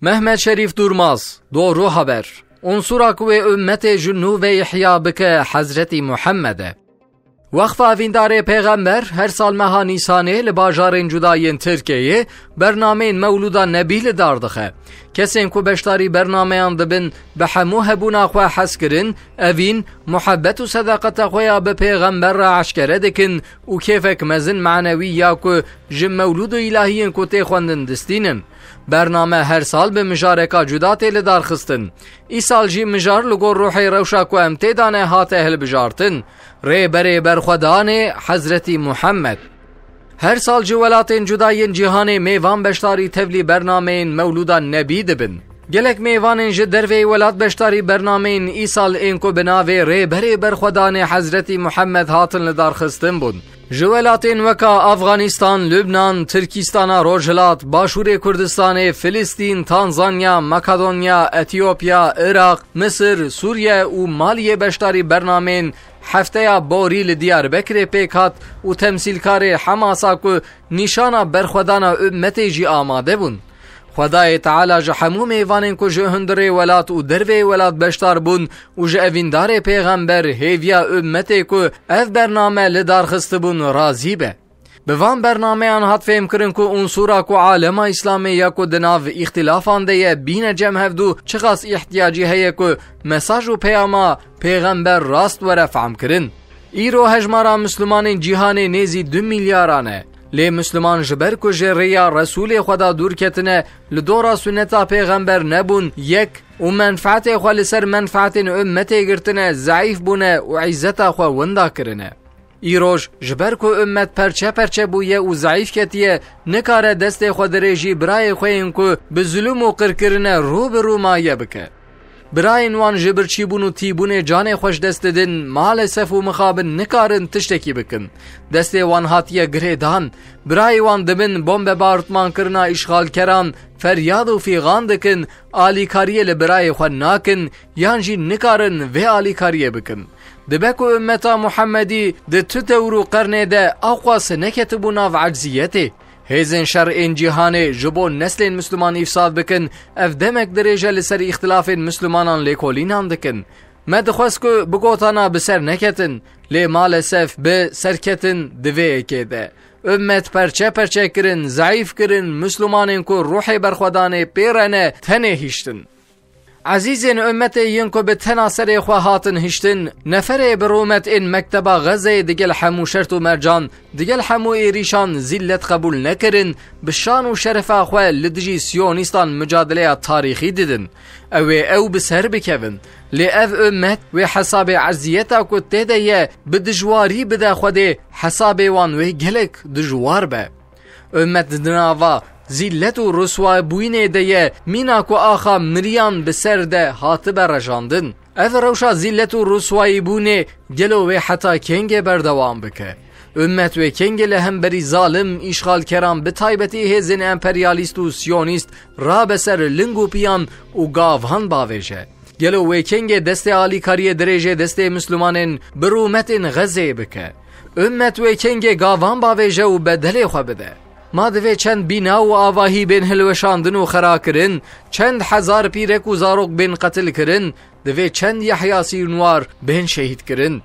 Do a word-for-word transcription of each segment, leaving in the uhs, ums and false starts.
Mehmet Şerîf Durmaz, Doğru Haber. Unsura ku wê ummetê ji nû ve ihya bike Hezretî Muhammed e. Wexfa Vîndarê Pêxember her sal meha Nîsanê li bajarên cuda yên Tirkiyeyê bernameyên Mewlûda Nebî li dar dixe. Kesên ku beşdarî bernameyan dibin, bi hemû hebûna xwe hez kirin, evîn, muhebbet û sedaqeta xwe ya bi Pêxember re eşkere dikin û kêfek mezin manewî ya ku ji Mewlûd û îlahiyên ku tê xwendin distînin. Bername her sal bi mijareka cuda tê lidarxistin. Îsal jî mijar li gor ruhê rewşa ku em tê de ne hate hilbijartin. Rêberê Berxwedanê Hezretî Muhammed. Her sal ji welatên cuda yên cîhanê mêvan beşdarî tevlî bernameyên Mewlûda Nebî dibin. Gelek mêvanên ji derveyê welat beşdarî bernameyên îsal ên ku bi navê Rêberê Berxwedanê Hezretî Muhammed hatin lidarxistin bûn. Ji welatên weka Afganistan, Lubnan, Tirkistana Rojhilat, Başûrê Kurdistanê, Filistîn, Tanzanya, Makedonya, Etiyopya, Iraq, Misir, Sûriye û Maliyê beşdarî bernameyên Hefteya Borî li Diyarbekirê pêk hat û temsîlkarê Hemasa ku nîşana berxwedana ummetê jî amade bûn. Xwedayê Teala ji hemû mêvanên ku ji hundirê welat û derveyê welat beşdar bûn û ji evîndarê Pêxember hêviya ummetê ku ev bername li dar xistibûn razî be. Bi van bernameyan hat fêhmkirin ku unsûra ku alema Îslamê ya ku di nav îxtilafan de ye bîne cem hevdû çiqas îhtiyacî heye ku mesaj û peyama Pêxember rast were fehmkirin. Îro hejmara Mislimanên cîhanê nêzî du milyaran e. Lê Misliman ji ber ku ji rêya Resûlê Xweda dûr ketine, li dora sunneta Pêxember nebûn, yek û menfaetê xwe li ser menfaetên ummetê girtine, zeîf bûne û îzzeta xwe winda kirine. Îroj, ji ber ku ummet perçe perçe bûye û zeîf ketiye, nikare destê xwe dirêjî birayê xwe yên ku bi zulum û qirkirine rû bi rû maye bike. Birayên wan ji birçîbûn û tîbûnê canê xwe ji dest didin, malesef û mixabin nikarin tiştekî bikin. Destê wan hatiye girêdan. Birayê wan dibin bombebartmankirina îşxalkeran feryad û fîxan dikin, alîkariyê li birayê xwe nakin, yan jî nikarin vê alîkariyê bikin. Dibe ku ummeta Muhemmedî di tu dewr û qernê de aqwas neketibû nav ecziyetê. Hêzên şer ên cîhanê ji bo neslên Misliman îfsad bikin, ev demek dirêj e li ser îxtilafên Mislimanan lêkolînan dikin. Me dixwest ku bi gotana bi ser neketin, lê malesef bi serketin di vê yekê de. Ummet perçe perçe kirin, zeîf kirin, Mislimanên ku ruhê berxwedanê pê re ne, tenê hiştin. Ezîzên ummetê yên ku bi tena serê xwe hatin hiştin, neferê bi rûmet ên mekteba Xezeyê digel hemû şert û mercan, digel hemû êrîşan zîllet qebûl nekirin, bi şan û şerefa xwe li dijî siyonîstan mucadeleya tarîxî didin. Ew ê ew bi ser bikevin. Lê ev ummet wê hesabê eziyeta ku tê de ye, bi dijwarî bide Xwedê, hesabê wan wê gelek dijwar be. Ummet di nava zîllet û riswabûyînê de ye, mîna ku axa miriyan bi ser de hatibe rejandin. Ev rewşa zîllet û riswayîbûnê gelo wê heta kengê berdewam bike? Ummet wê kengê li hemberî zalim îşxalkeran, bi taybetî hêzên emperyalîst û siyonîst, rabe ser ling û piyan û gavan bavêje? Gelo wê kengê destê alîkariyê dirêjê destê Mislimanên bi rûmetên Xezeyê bike? Ummet wê kengê gavan bavêje û bedelê xwe bide? Ma divê çend bîna û avahî bên hilweşandin û xera kirin, çend hezar pîrek û zarok bên qetil kirin, divê çend Yehya Sînwar bên şehîd kirin?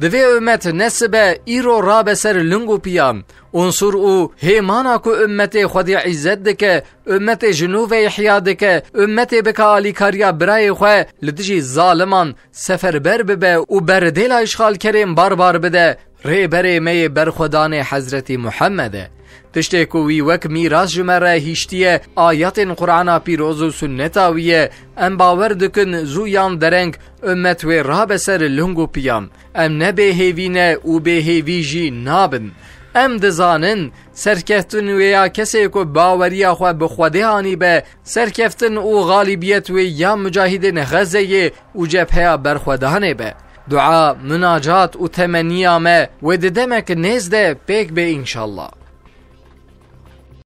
Divê ummet ne sibe, îro rabe ser ling û piyan, unsur û hêmana ku ummetê Xwedê îzzet dike, ummetê ji nû ve ihya dike, ummetê bike alîkariya birayê xwe li dijî zaliman seferber bibe û berdêla îşxalkerên barbar bide, rêberê me yê berxwedanê Hezretî Muhammed e. Tiştê ku wî wek mîras ji me re hiştiye, ayetên Qur'ana pîroz û sunneta wî ye, em bawer dikin zû yan dereng ummet wê rabe ser ling û piyan. Em ne bêhêvî ne û bêhêvî jî nabin. Em dizanin, serkeftin wê ya kesê ku baweriya xwe bi Xwedê anîbe, serkeftin û xalîbiyet wê ya mucahidên Xezeyê û Cebheya Berxwedanê be. Dua, munacat û temeniya me wê di demek nêz de pêk bê înşallah.